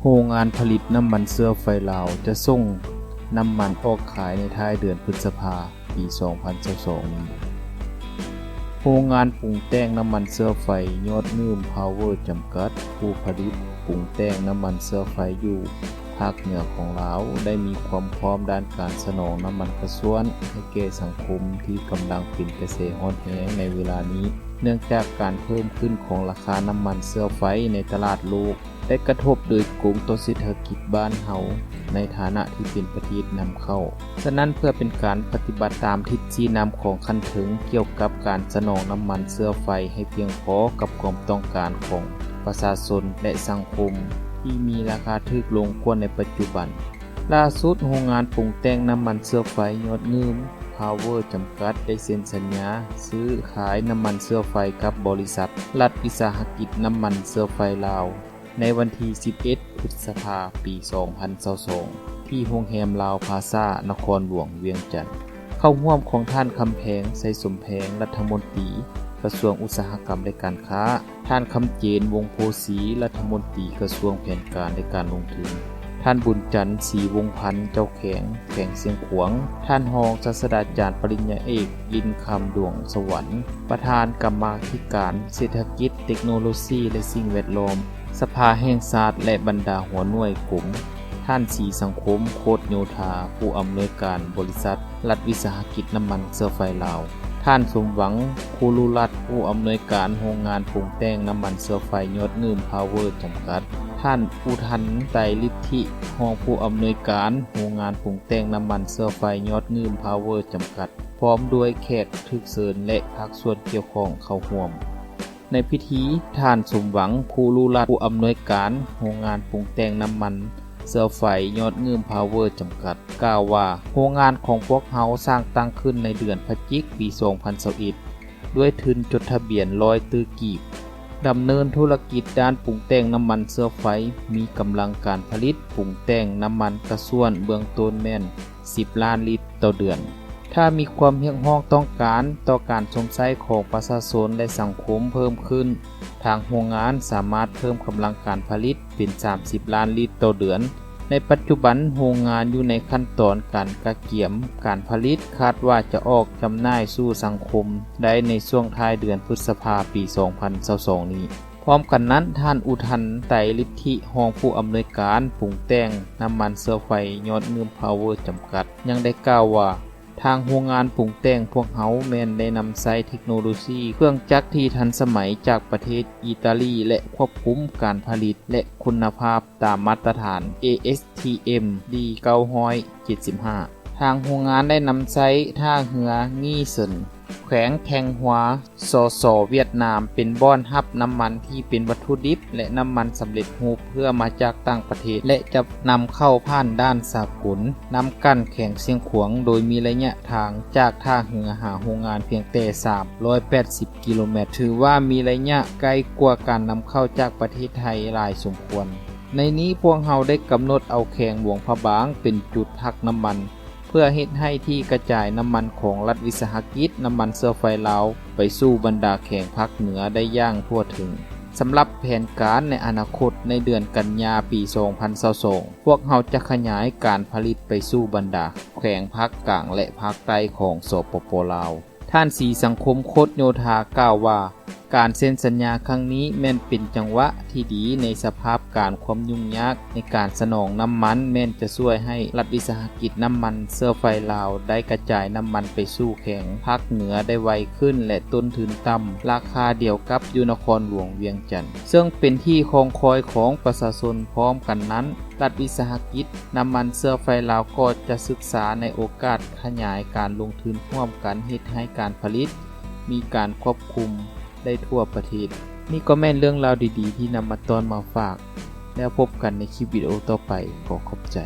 ໂຮງງານຜະລິດນ້ຳມັນເຊື້ອໄຟລາວ ຈະສົ່ງນ້ຳມັນອອກຂາຍໃນທ້າຍເດືອນພຶດສະພາ ປີສອງພັນຊາວສອງນີ້. ໂຮງງານປຸງແຕ່ງນ້ຳມັນເຊື້ອໄຟຍອດງື່ມພາວເວີຈຳກັດ ຜູ້ຜະລິດປຸງແຕ່ງນ້ຳມັນເຊື້ອໄຟຢູ່ພາກເໜືອຂອງລາວ ໄດ້ມີຄວາມພ້ອມດ້ານການສະໜອງນ້ຳມັນກະຊວນໃຫ້ແກ່ສັງຄົມທີ່ກຳລັງເປັນກະແສຮ້ອນແຮງໃນເວລານີ້ ເນື່ອງຈາກການເພີ່ມຂຶ້ນຂອງລາຄານ້ຳມັນເຊື້ອໄຟໃນຕະຫຼາດໂລກ ໄດ້ກະທົບໂດຍກົງຕໍ່ເສດຖະກິດບ້ານເຮົາ ໃນຖານະທີ່ເປັນປະເທດນຳເຂົ້າ. ສະນັ້ນ, ເພື່ອເປັນການປະຕິບັດຕາມທິດຊີ້ນຳຂອງຂັ້ນເທິງກ່ຽວກັບການສະໜອງນ້ຳມັນເຊື້ອໄຟໃຫ້ພຽງພໍກັບຄວາມຕ້ອງການຂອງປະຊາຊົນ ແລະ ສັງຄົມທີ່ມີລາຄາຖືກລົງກວ່າໃນປັດຈຸບັນ, ລ່າສຸດ, ໂຮງງານປຸງແຕ່ງນ້ຳມັນເຊື້ອໄຟຍອດງື່ມພາວເວີຈຳກັດ ໄດ້ເຊັນສັນຍາຊື້ຂາຍນ້ຳມັນເຊື້ອໄຟກັບບໍລິສັດລັດວິສາຫະກິດນ້ຳມັນເຊື້ອໄຟລາວ ໃນວັນທີສິບເອັດ ພຶດສະພາ ປີສອງພັນຊາວສອງ ທີ່ໂຮງແຮມລາວພາຊາ ນະຄອນຫຼວງວຽງຈັນ. ເຂົ້າຮ່ວມຂອງທ່ານ ຄຳແພງ ໄຊສົມແພງ ລັດຖະມົນຕີກະຊວງອຸດສາຫະກຳ ແລະ ການຄ້າ, ທ່ານ ຄຳເຈນ ວົງໂພສີ ລັດຖະມົນຕີກະຊວງແຜນການ ແລະ ການລົງທຶນ, ທ່ານ ບຸນຈັນ ສີວົງພັນ ເຈົ້າແຂວງ ແຂວງຊຽງຂວາງ, ທ່ານ ຮອງສາດສະດາຈານ ປະລິນຍາເອກ ລິນຄຳ ດວງສະຫວັນ ປະທານກຳມາທິການເສດຖະກິດ, ເຕັກໂນໂລຊີ ແລະ ສິ່ງແວດລ້ອມ ສະພາແຫ່ງຊາດ ແລະ ບັນດາຫົວໜ່ວຍກົມ, ທ່ານ ສີສັງຄົມ ໂຄດໂຍທາ ຜູ້ອຳນວຍການບໍລິສັດລັດວິສາຫະກິດນ້ຳມັນເຊື້ອໄຟລາວ, ທ່ານ ສົມຫວັງ ຄູລຸລັດ ຜູ້ອຳນວຍການໂຮງງານປຸງແຕ່ງນ້ຳມັນເຊື້ອໄຟຍອດງື່ມພາວເວີຈຳກັດ, ທ່ານ ອຸທັນ ໄຕລິດທິ ຮອງຜູ້ອຳນວຍການໂຮງງານປຸງແຕ່ງນ້ຳມັນເຊື້ອໄຟຍອດງື່ມພາວເວີຈຳກັດ ພ້ອມດ້ວຍແຂກຖືກເຊີນ ແລະ ພາກສ່ວນກ່ຽວຂ້ອງເຂົ້າຮ່ວມ. ໃນພິທີ, ທ່ານ ສົມຫວັງ ຄູລຸລັດ ຜູ້ອຳນວຍການໂຮງງານປຸງແຕ່ງນ້ຳມັນເຊື້ອໄຟຍອດງື່ມພາວເວີຈຳກັດ ກ່າວວ່າ, ໂຮງງານຂອງພວກເຮົາສ້າງຕັ້ງຂຶ້ນໃນເດືອນພະຈິກ ປີສອງພັນຊາວເອັດ ດ້ວຍທຶນຈົດທະບຽນຮ້ອຍຕື້ກີບ, ດຳເນີນທຸລະກິດດ້ານປຸງແຕ່ງນ້ຳມັນເຊື້ອໄຟ, ມີກຳລັງການຜະລິດປຸງແຕ່ງນ້ຳມັນກະຊວນເບື້ອງຕົ້ນແມ່ນ ສິບລ້ານລິດຕໍ່ເດືອນ. ຖ້າມີຄວາມຮຽກຮ້ອງຕ້ອງການຕໍ່ການຊົມໃຊ້ຂອງປະຊາຊົນ ແລະ ສັງຄົມເພີ່ມຂຶ້ນ, ທາງໂຮງງານສາມາດເພີ່ມກຳລັງການຜະລິດເປັນສາມສິບລ້ານລິດຕໍ່ເດືອນ. ໃນປັດຈຸບັນ, ໂຮງງານຢູ່ໃນຂັ້ນຕອນການກະກຽມການຜະລິດ, ຄາດວ່າຈະອອກຈຳໜ່າຍສູ່ສັງຄົມໄດ້ໃນຊ່ວງທ້າຍເດືອນພຶດສະພາ ປີສອງພັນຊາວສອງນີ້. ພ້ອມກັນນັ້ນ, ທ່ານ ອຸທັນ ໄຕລິດທິ ຮອງຜູ້ອຳນວຍການປຸງແຕ່ງນ້ຳມັນເຊື້ອໄຟຍອດງື່ມພາວເວີຈຳກັດ ຍັງໄດ້ກ່າວວ່າ, ທາງໂຮງງານປຸງແຕ່ງພວກເຮົາແມ່ນໄດ້ນຳໃຊ້ເທັກໂນໂລຊີເຄື່ອງຈັກທີ່ທັນສະໄໝຈາກປະເທດອີຕາລີ ແລະ ຄວບຄຸມການຜະລິດ ແລະ ຄຸນນະພາບຕາມມາດຕະຖານ ເອເອສທີເອັມ ດີ ເກົ້າຮ້ອຍເຈັດສິບຫ້າ. ທາງໂຮງງານໄດ້ນຳໃຊ້ທ່າເຮືອງີ່ເຊິນ ແຂວງແທງຮວາ ສສ ຫວຽດນາມ ເປັນບ່ອນຮັບນ້ຳມັນທີ່ເປັນວັດຖຸດິບ ແລະ ນ້ຳມັນສຳເລັດຮູບເພື່ອມາຈາກຕ່າງປະເທດ ແລະ ຈະນຳເຂົ້າຜ່ານດ່ານສາກົນ ນ້ຳກັ່ນແຂວງຊຽງຂວາງ ໂດຍມີໄລຍະທາງຈາກທ່າເຮືອຫາໂຮງງານພຽງແຕ່ສາມຮ້ອຍແປດສິບກິໂລແມັດ, ຖືວ່າມີໄລຍະໃກ້ກວ່າການນຳເຂົ້າຈາກປະເທດໄທຫຼາຍສົມຄວນ. ໃນນີ້ພວກເຮົາໄດ້ກຳນົດເອົາແຂວງຫຼວງພະບາງເປັນຈຸດພັກນ້ຳມັນ ເພື່ອເຮັດໃຫ້ທີ່ກະຈາຍນ້ຳມັນຂອງລັດວິສາຫະກິດນ້ຳມັນເຊື້ອໄຟລາວ ໄປສູ່ບັນດາແຂວງພາກເໜືອໄດ້ຢ່າງທົ່ວເຖິງ. ສຳລັບແຜນການໃນອະນາຄົດ, ໃນເດືອນກັນຍາ ປີສອງພັນຊາວສອງ ພວກເຮົາຈະຂະຫຍາຍການຜະລິດໄປສູ່ບັນດາແຂວງພາກກາງ ແລະ ພາກໃຕ້ຂອງ ສປປ ລາວ. ທ່ານ ສີສັງຄົມ ໂຄດໂຍທາ ກ່າວວ່າ, ການເຊັນສັນຍາຄັ້ງນີ້ແມ່ນເປັນຈັງຫວະທີ່ດີໃນສະພາບການຄວາມຫຍຸ້ງຍາກໃນການສະໜອງນ້ຳມັນ ແມ່ນຈະຊ່ວຍໃຫ້ລັດວິສາຫະກິດນ້ຳມັນເຊື້ອໄຟລາວໄດ້ກະຈາຍນ້ຳມັນໄປສູ່ແຂວງພາກເໜືອໄດ້ໄວຂຶ້ນ ແລະ ຕົ້ນທຶນຕ່ຳ, ລາຄາດຽວກັບຢູ່ນະຄອນຫຼວງວຽງຈັນ, ເຊິ່ງເປັນທີ່ຄອງຄອຍຂອງປະຊາຊົນ. ພ້ອມກັນນັ້ນ, ລັດວິສາຫະກິດນ້ຳມັນເຊື້ອໄຟລາວກໍຈະສຶກສາໃນໂອກາດຂະຫຍາຍການລົງທຶນຮ່ວມກັນເຮັດໃຫ້ການຜະລິດ ມີການຄວບຄຸມໄດ້ທົ່ວປະເທດ. ນີ້ກໍແມ່ນເລື່ອງລາວດີໆທີ່ນຳມາຕ້ອນມາຝາກ. ແລ້ວພົບກັນໃນຄລິບວິດີໂອຕໍ່ໄປ. ຂໍຂອບໃຈ.